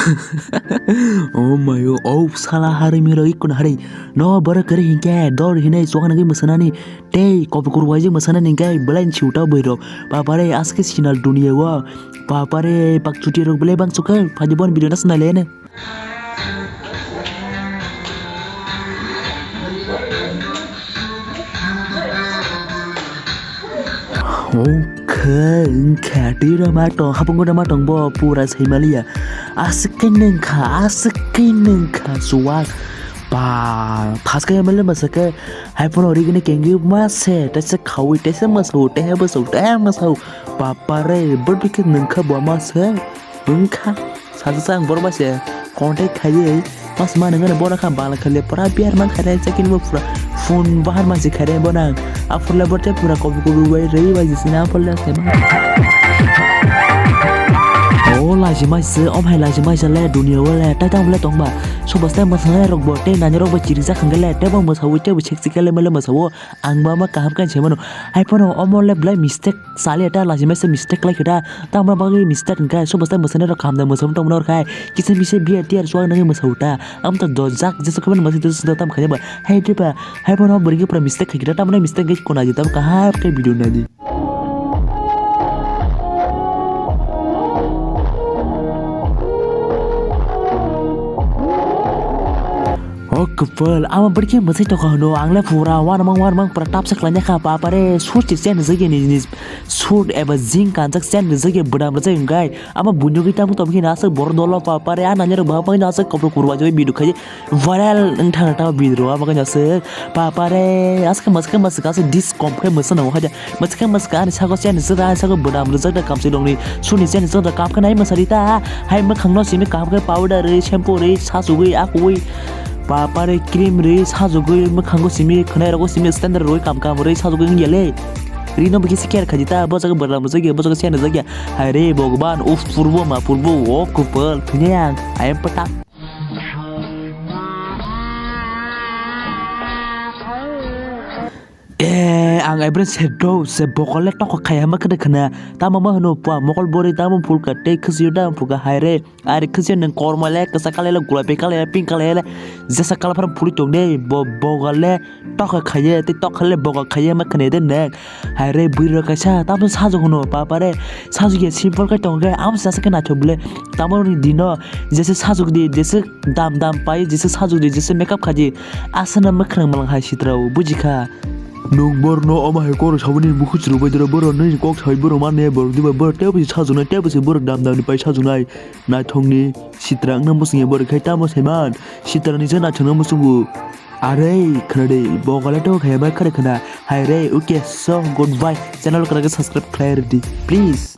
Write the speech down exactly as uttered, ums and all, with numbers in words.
Oh my god, oh sala hari miro ikun hari. No bara kari hinke dor hinai suang nagi masanani. Tei kopi kuru waji masanani hinke belain siuta boiro. Papare aske sinal dunia wa. Papare pak chuti rok belai bang suka. Pajibon video nas na lene. Wngkha, wngkha, twi rw ma tong, hapung gwnang ma tong bo pura sai maliya. Aswk khe nungkha, aswk khe nungkha, chuwak. Ba, thas khe M L A masa khe, hai phano rigini kengwi ma se, tesa khawi, tesa masao, teha bwsao, teha masao. Bapare, bwrwi khe nungkha bo ma se, wngkha. Sajaksa ang borok bai se contact khaiwi mas mani hwnwi bono kha bala khaile pura biar man khaile chekini bo pura phone bahar mansi khaile bono ang aphurle borte pura kopi kopi bai rwi bai jisini aphurle khaima. O laji maise, om hai laji maise le dunia o le tai tamo le tongba. Sobo sai mwsana rok bo tei nani rok bo chiri jak hwnkhe le tei bo mwsawi tei bo sexy khe le mele mwsawo ang ba ma kaham khe se mano. Hai phano omo le belai mistake. Sali eta laji maise mistake lai khe da. Tamra bagwi mistake hwnkhe sobo sai mwsani rok kaham da mwsam tongmani rok hai. Kisa misa biya tiyar suwak nangwi mwsao ta. Am ta dojak jesa khobani mwsai ta tam khaina ba. Hai de ba. Hai bono bwrwi khe pura mistake khai khe da. Tamra mistake khai kona di tam kaham khe video nai di. O kwpal, ama bwrwi khe mwsai tokha hwno, ang le pura wanamang wanamang pura tapsa khlaina kha, bapare, suit se change wngjakya ni, ni suit eba jean kanjak change wngjakya bwdam rwjak wngkhai, ama buino khe tamo tamo khe aswk borok dolo bapare, a nanya rok bapang no aswk kopro kurwa jagwi video khai viral wngthang thang video abo khe aswk bapare, aswk mwswk mwswk aswk dis kom khe mwswk nango khaida. Mwswk mwswk ani saka chen sida, ani saka bwdam rwjak da kamchwlwng ni suni chen sida kam khe nai mwsari ta. Hai mwkhang no simi kaham khe powder rwi, shampoo rwi, sachugwi, akwui, bapare cream rwi, sachugwi mwkhango simi, khwnai rogo simi standard rwi kam kam rwi sachugwi wngya le. Rino bikhe se care khaidi ta, bo jaga bwdam rwjak ya, bo jaga chen rwjak ya. Hai re Bhagwan, uff purbo ma purbo, o kwpal, thwinai ang, I am patak. Eh, ang ebren se do, se bokol le tokha khai hama khede khna. Tamo ma hwno pua mokol bori tamo phulka tei khwsio da phulka hai re. Ari khwsio nang korma le kasa kale le gulapi kale le pink kale le. Jesa kala phar phuli tong de bo bokol le tokha khaye tei tokha le bokol khaye ma khne de nek. Hai re bui ro kaisa tamo sajok hwno papa re. Sajok ya simple kai tong ge am sa sa ke na chobule. Tamo ni dino jese sajok di jese dam dam pai jese sajok di jese makeup khaji. Asana mwkhwrang malang hai sitrao bujikha. Nwng borokno omo hai kok rw saboni bukhuk chwrwngbai doro, borok nini kok saui borok mannai borok diba borok teibo se sajwnai teibo se borok dam dam ni pai sajwnai. Naithokni sitra wngna muchungya borok khai tamo saiman sitra ni je naithokna muchungo. Arei khwnade bo golato khaya bai khare khwna. Hai re, okay, so goodbye. Channel kwrwngkhe subscribe khlai rwdi please.